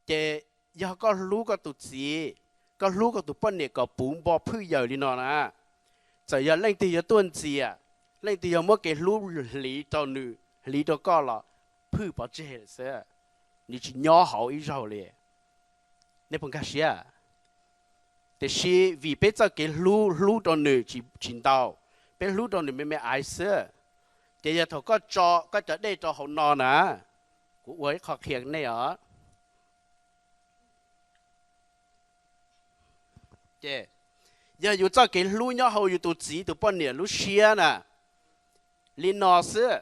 Ces yog koj hlub koj tus txiv, koj hlub koj tus poj niam kom puv npo phwj yawm li no na, txawm yog leej twg yuav tuaj ntxias, leej twg yog muab kev hlub hliv rau nws, hliv rau koj los phwj pov tseg lawm xwb, nws tsis nyob hauv ib zaug li. Nej puas nkag siab? Tiam sis vim peb txoj kev hlub, hlub rau nws tsis ntau, peb hlub rau nws me me aiv xwb. Ces yog thaum koj tso koj cov dej rau hauv no na, kuv ua ib qho qhia nej os. Ces yog yus txoj kev hlub nyob hauv yus tus txiv tus poj niam lub siab na, li no xwb,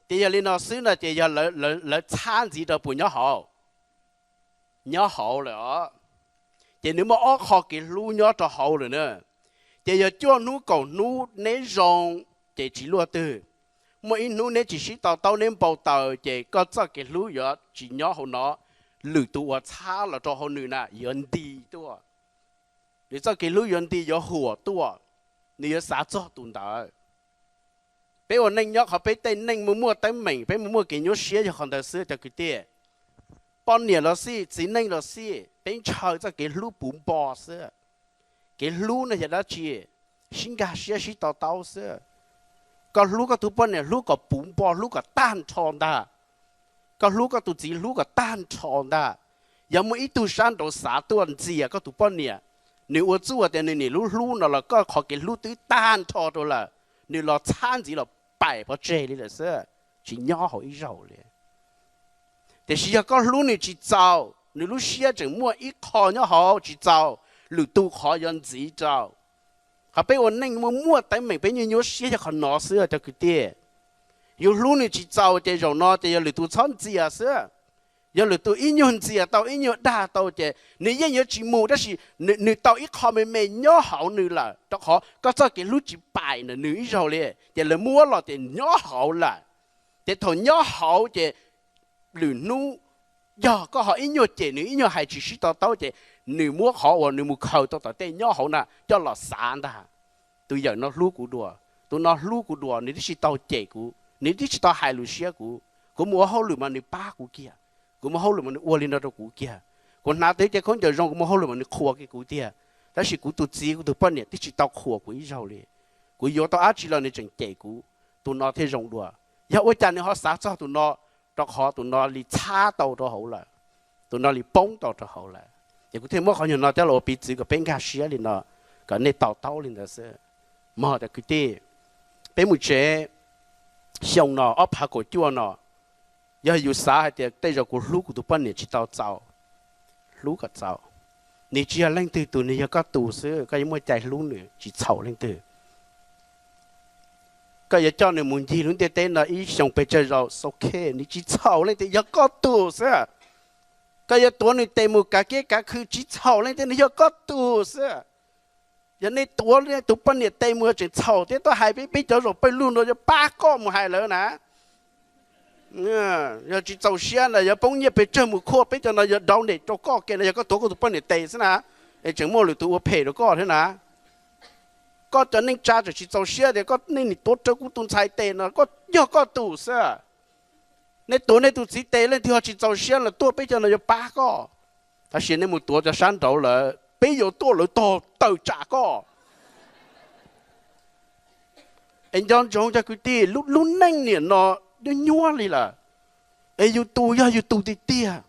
ces yog li no xwb no ces yog lawv txhab ntxiv rau puas nyob hauv? Nyob hauv lawm os. Ces nws muaj ob qho kev hlub nyob rau hauv lawm na. Ces yog cuaj hnub kaum hnub neb zoo ces tsis luaj twg. Muaj ib hnub neb tsis sib to taub neb npau taws ces koj txoj kev hlub yuav tsis nyob hauv no, lwm tus uas txhab los rau hauv nws na yuav nti tuaj. Nws txoj kev hlub yuav nti yuav huam tuaj, nws yuav xav txog tus ntawd. Peb ua neej nyob qhov peb tej neej muaj muaj teeb meem, peb muaj muaj kev nyuaj siab yog qhov ntawd xwb cov kwv tij. Poj niam los xij, txiv neej los xij, peb ntshaw txoj kev hlub puv npo xwb. Kev hlub no yog dab tsi? Sib nkag siab sib to taub xwb. Koj hlub koj tus poj niam hlub kom puv npo, hlub kom tag nrho ntag. Koj hlub koj tus txiv hlub kom tag nrho ntag. Yog muaj ib tug sab nraud xav tuaj ntxias koj tus poj niam, nws ua txuj tias nws niam hlub hlub no los koj qhov kev hlub twb tag nrho rau lawm, nws los txhab ntxiv los paim pov tseg li lawm xwb, tsis nyob hauv ib zaug li. Tiam sis yog koj hlub nws tsis txaus, nws lub siab tseem muaj ib qho nyob hauv tsis txaus, lwm tus qhov yuav ntxiv rau. Qhov peb ua neej muaj muaj teeb meem peb nyuaj nyuaj siab yog qhov no xwb cov kwv tij. Yus hlub nws tsis txaus ces zaum no ces yog lwm tus txhob ntxias xwb. Yog lwm tus ib nyuag ntxias tau ib nyuag dag tau ces nws yeej yuav tsis mus tab sis nws tau ib qho me me nyob hauv nws lawm rau qhov koj txoj kev hlub tsis paim ntawm nws ib zaug li, ces lawv muab los ces nyob hauv lawm. Ces thaum nyob hauv ces lwm hnub yog koj ho ib nyuag cem nws ib nyuag hais tsis sib to taub ces nws muab qhov uas nws mus khaws tau tom tej nyob hauv na coj los xav ntag. Tus yawm no hlub kuv dua, tus no hlub kuv dua, nws twb tsis tau cem kuv, nws twb tsis tau hais lus siab kuv, kuv mus ua hauj lwm mas nws pab kuv kiag, kuv mus hauj lwm mas nws ua li no rau kuv kiag, kuv hnav tej khaub ncaws zoo kuv mus hauj lwm mas nws qhuas kiag kuv tiag. Tab sis kuv tus txiv kuv tus poj niam twb tsis tau qhuas kuv ib zaug li. Kuv yuav tau dab tsi los nws tseem cem kuv. Tus no thiaj zoo dua. Yog ua cas nws ho xav txog tus no? Rau qhov tus no li txhab tau rau hauv lawm, tus no li poob tau rau hauv lawm. Ces kuv thiaj muab qhov nyuag no coj los ua piv txwv kom peb nkag siab li no, kom nej to taub li ntawd xwb. Mog cov kwv tij, peb mus tsev xyoo no ob phav kaum cuaj no, yog yus xav hais tias tej zaum kuv hlub kuv tus poj niam tsis tau txaus, hlub kom txaus. Nws tsis yog leej twg tus, nws yog koj tus xwb, koj yuav muaj cai hlub nws tsis txhaum leej twg. Koj yuav coj nws mus ncig lub ntiaj teb no ib xyoo pes tsawg zaus, ok, nws tsis txhaum leej twg, yog koj tus xwb. Koj yuav tuav nws tes mus kav kiab kav khw tsis txhaum leej twg, nws yog koj tus xwb. Yog nej tuav nej tus poj niam tes mus tseem txhaum thiab, tuaj hais peb, peb cov zaum pawg lug no yuav pab koj mus hais lawv na. Yog tsis txaus siab na, yog poob nyiaj pes tsawg mus khuaj, peb cov no yuav downgrade rau koj kiag na, yog koj tuav koj tus poj niam tes xwb na, es tseem muaj lwm tus ua phem rau koj thiab na. Koj cov neej tsa tseem tsis txaus siab tias koj nej nim tuav rawv kuv tus ntxhais tes no, koj yog koj tus xwb. Nej tuav nej tus txiv tes leej twg ho tsis txaus siab los tuaj, peb cov no yuav pab koj. Tab sis nej mus tuav cov sab nraud lawm, peb yuav tuaj lawv tog tawm tsam koj. Es nco ntsoov cov kwv tij, lub neej niam no nyuaj nyuaj li lawm. Es yus tus yog yus tus tiag tiag,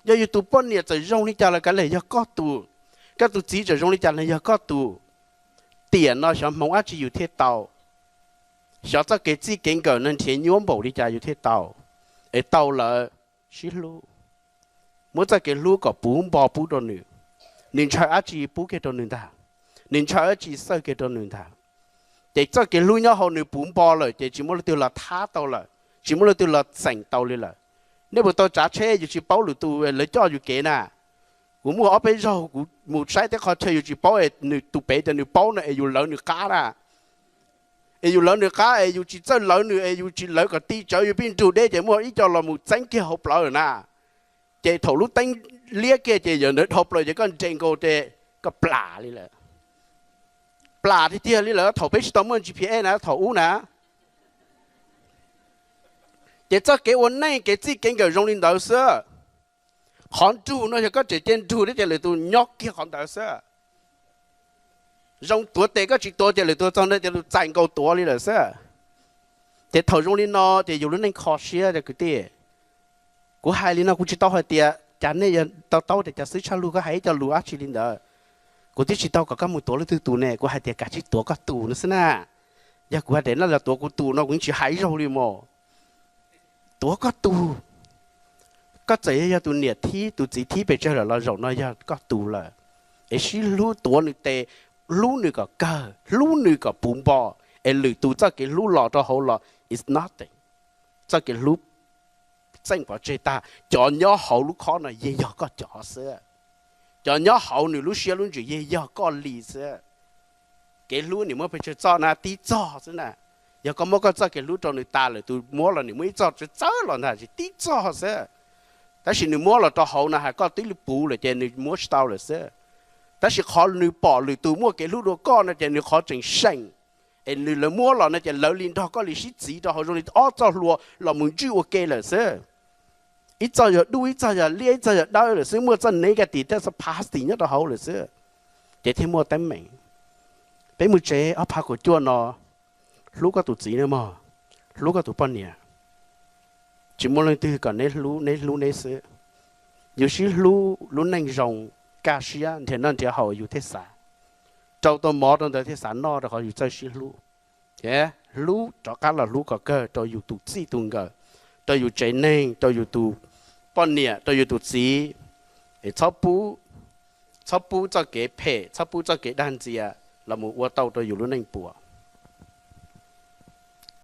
yog yus tus poj niam txawm zoo li cas los kav liam yog koj tus, koj tus txiv txawm zoo li cas los yog koj tus. Tiam no xyov hmoov dab tsi yus thiaj tau, xyov txoj kev txij kev nkawm no nrhiav nyuaj npaum li cas yus thiaj tau. Es tau lawm, sib hlub, muab txoj kev hlub kom puv npo pub rau nws. Nws ntshaw dab tsi pub kiag rau nws ntag, nws ntshaw dab tsi xawj kiag rau nws ntag. Ces txoj kev hlub nyob hauv nws puv npo lawm ces tsis muaj leej twg los thab tau lawm, tsis muaj leej twg los txeem tau li lawm. Nej puas tau tsav tsheb yus tsis paub lwm tus, lawv coj yus kev na? Kuv muaj ob peb zaug kuv mus saib tej qhov chaw yus tsis paub es nws tus pem ces nws paub no es yus lawv nws qab na. Es yus lawv nws qab es yus tsis txawj lawv nws es yus tsis lawv kom ti tsawv yus pib nrug deb ces muaj ib co los mus txeeb kiag hauv plawv lawm na. Ces thaum lub teeb liab kiag ces yog ntawd dhau plaws ces koj nres nkaus ces koj plam li lawm. Plam tiag tiag li lawm thaum peb tsis tau muaj G P S na thaum ub na. Ces txoj kev ua neej kev txij kev nkawm zoo li ntawd xwb. Qhov nrug no yog koj tseem cia nrug thiab ces lwm tus nyob kiag qhov ntawd xwb. Zoo tuav tes koj tsis tuav ces lwm tus txog ntawd ces lwm tus txais nkaus tuav li lawm xwb. Ces thaum zoo li no ces yus lub neej kho siab kwv tij. Kuv hais li no kuv tsis tau hais tias cas nej yog tau taub tias cas xwb tshaj lug koj hais ib co lus dab tsi li ntawd. Kuv twb tsis tau kom koj mus tuav leej twg tus ne, kuv hais tias kav tsij tuav koj tus no xwb na. Yog kuv hais tias nej los tuav kuv tus no kuv yeej tsis hais zaug li mas. Tuav koj tus. Koj txawm yog tus niam thib tus txiv thib pes tsawg lawm los zaum no yog koj tus lawm. Es sib hlub tuav nws tes, hlub nws kom kawg, hlub nws kom puv npo, es lwm tus txoj kev hlub los rau hauv los it's nothing. Txoj kev hlub txeej pov tseg tag, cov nyob hauv lub khob no yeej yog koj cov xwb. Cov nyob hauv nws lub siab lub ntsws yeej yog koj li xwb. Kev hlub nws muaj pes tsawg txoj na, tib txoj xwb na. Yog koj muab koj txoj kev hlub rau nws tas lawm, tus muab los nws muaj ib txoj txawv txawv los ntag, tib txoj xwb. Tab sis nws muab los rau hauv no hais koj twb li puv lawm ces nws muab tsis tau lawm xwb. Tab sis qhov nws pom lwm tus muaj kev hlub dua koj no ces nws qhov tseem seem, es nws lawv muab los no ces lawv li nrog koj li sib txiv rau hauv zoo li ob txoj hlua los mus ntswj ua ke lawm xwb. Ib txoj yog dub, ib txoj yog liab, ib txoj yog dawb lawm xwb, muaj txoj negative thiab txoj positive nyob rau hauv lawm xwb. Ces thiaj muaj teeb meem. Peb mus tsev ob phav kaum cuaj no, hlub koj tus txiv na mog, hlub koj tus poj niam. Tsis muaj leej twg kom neb hlub, neb hlub neb xwb. Yus sib hlub lub neej zoo, kaj siab nrhiav noj nrhiav haus yus thiaj xav, rau tau mov rau ntawd thiaj xav noj rau qhov yus txawj sib hlub. Hlub rov qab los hlub kom kawg rau yus tus txij tus nkawm, rau yus tsev neeg, rau yus tus poj niam, rau yus tus txiv. Es txhob pub txoj kev phem, txhob pub txoj kev dag ntxias los mus ua tau rau yus lub neej puas.